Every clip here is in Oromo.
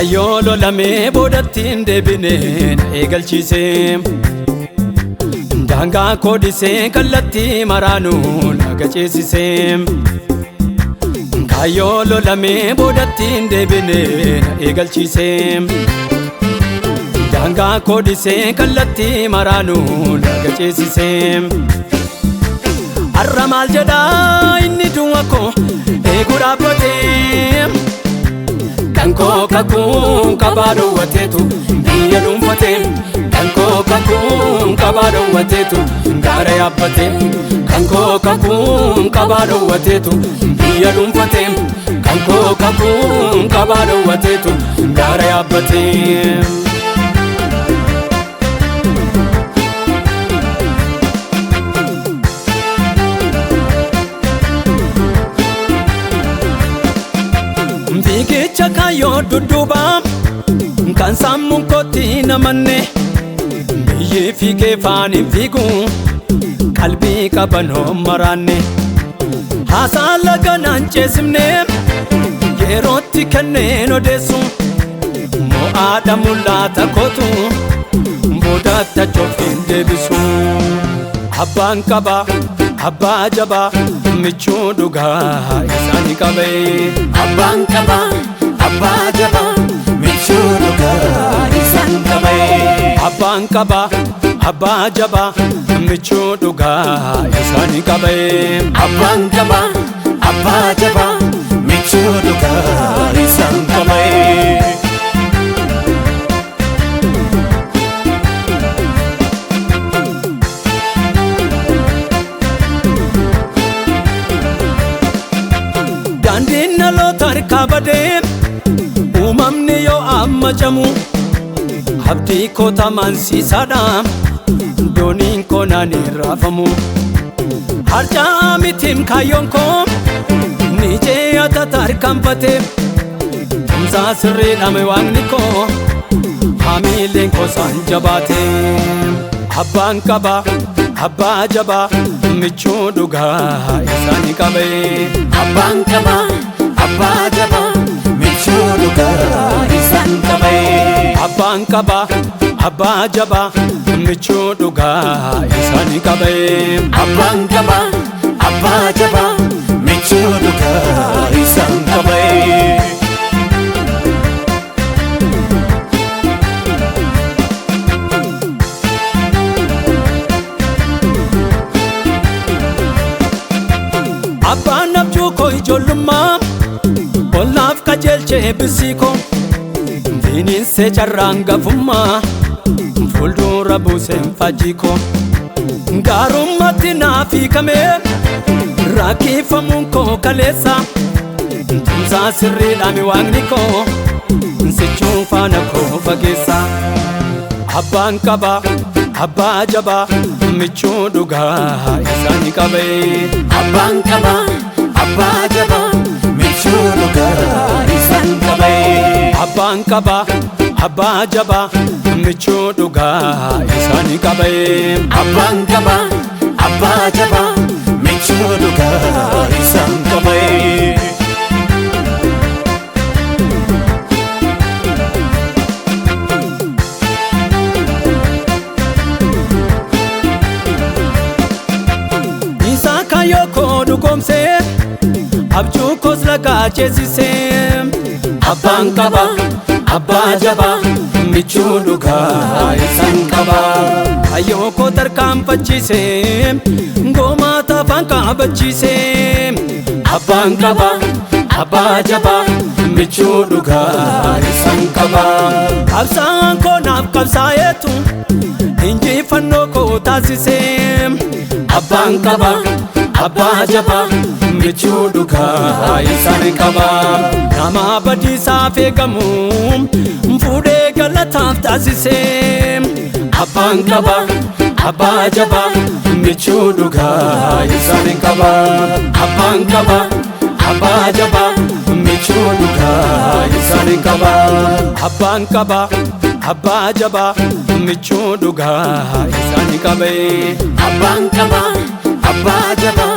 Kaayyoo lolamee boodatti hin deebine na eegalchiise. Daangaa koodisee kallattii maraanuu laga ceesise. Kaayyoo lolamee boodatti hin deebine na eegalchiise. Daangaa koodisee kallattii maraanuu laga ceesise. Har'a maal jedhaa inni du'a koo eeguu dhaabbatee. Kan koo kakuun qabaa dhoowwateetu biyya dhuunfatee. Kan koo kakuun qabaa dhoowwateetu gaara yaabbatee. Kan koo kakuun qabaa dhoowwateetu biyya dhuunfatee. Kan koo kakuun qabaa dhoowwateetu gaara yaabbatee. Fiigicha kaayyoo dudduuba kan sammuun kootti namanne biyyi fiigee faani fiigu qalbii qabanoo maraanne haasaa laga naan ceesifne yerootti kenneen odeessu mo'aadha mul'ata kootu boodatti achoof hin deebisu. Abbaan qabaa abbaa jabaa michuu dhugaa isaanii qabee. Abbaan qabaa abbaa jabaa michuu dhugaa isaan qabee. Abbaan qabaa abbaa jabaa michuu dhugaa isaanii qabee. Abbaan qabaa abbaa jabaa michuu dhugaa isaan qabee. Daandiin dhaloota harkaa badee uumamni yoo amma camu abdii koo tamansiisaadha dooniin koo naan hin raafamu. Harcaa mitiim kaayyoon koo ni ce'ata tarkaanfate tumsaa sirriidhame waaqni koo haamileen koo isaan jabaate. Abbaan qabaa abbaa jabaa michuu dhugaa isaanii qabee. Abbaan qabaa abbaa jabaa michuu dhugaa isaan qabee. Abbaan qabaa abbaa jabaa michuu dhugaa isaanii qabee. Abbaan qabaa abbaa jabaa michuu dhugaa isaan qabee. Abbaan abjuu koo ijoollummaa ollaaf qajeelchee bisii koo finiinsee carraan gafummaa fuuldura buuseen faajjii koo gaarummaatti naaf hiikamee rakkifamuun koo kaleessa tumsaa sirriidhaami waaqni koo sichuun faana koo fageessa. Abbaan qabaa abbaa jabaa michuu dhugaa isaanii qabee. Abbaan qabaa abbaa jabaa michuu dhugaa isaan qabee. Abbaan qabaa abbaa jabaa michuu dhugaa isaanii qabee. Abbaan qabaa abbaa jabaa michuu dhugaa isaan qabee. Isaa kaayyoo koo dhugoomsee abjuu koos lagaa ceesisee. Abbaan qabaa abbaa jabaa michuu dhugaa isaan qabaa. Kaayyoo koo tarkaanfachiisee goomaata afaan kaabachiisee. Abbaan qabaa abbaa jabaa michuu dhugaa isaan qabaa. Qabsaan koo naaf qabsaa'eetu injifannoo koo taasisee. Abbaan qabaa abbaa jabaa michuu dhugaa isaan qabaa. Nama badiisaaf eegamu fuudhee galataaf taasisee. Abbaan qabaa abbaa jabaa michuu dhugaa isaan qabaa. Abbaan qabaa abbaa jabaa michuu dhugaa isaan qabaa. Abbaan qabaa abbaa jabaa michuu dhugaa isaanii qabee. Abbaan qabaa abbaa jabaa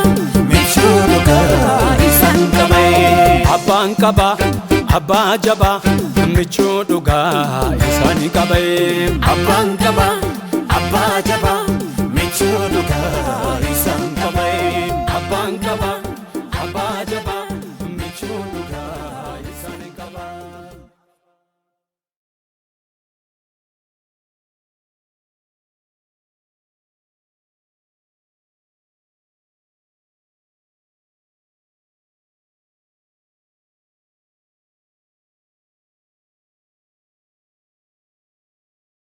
michuu dhugaa isaan qabee. Abbaan qabaa abbaa jabaa Michuu dhugaa isaanii qaba. Abbaan qaba abbaa jabaa michuu dhugaa isaan qaba. Abbaan qaba.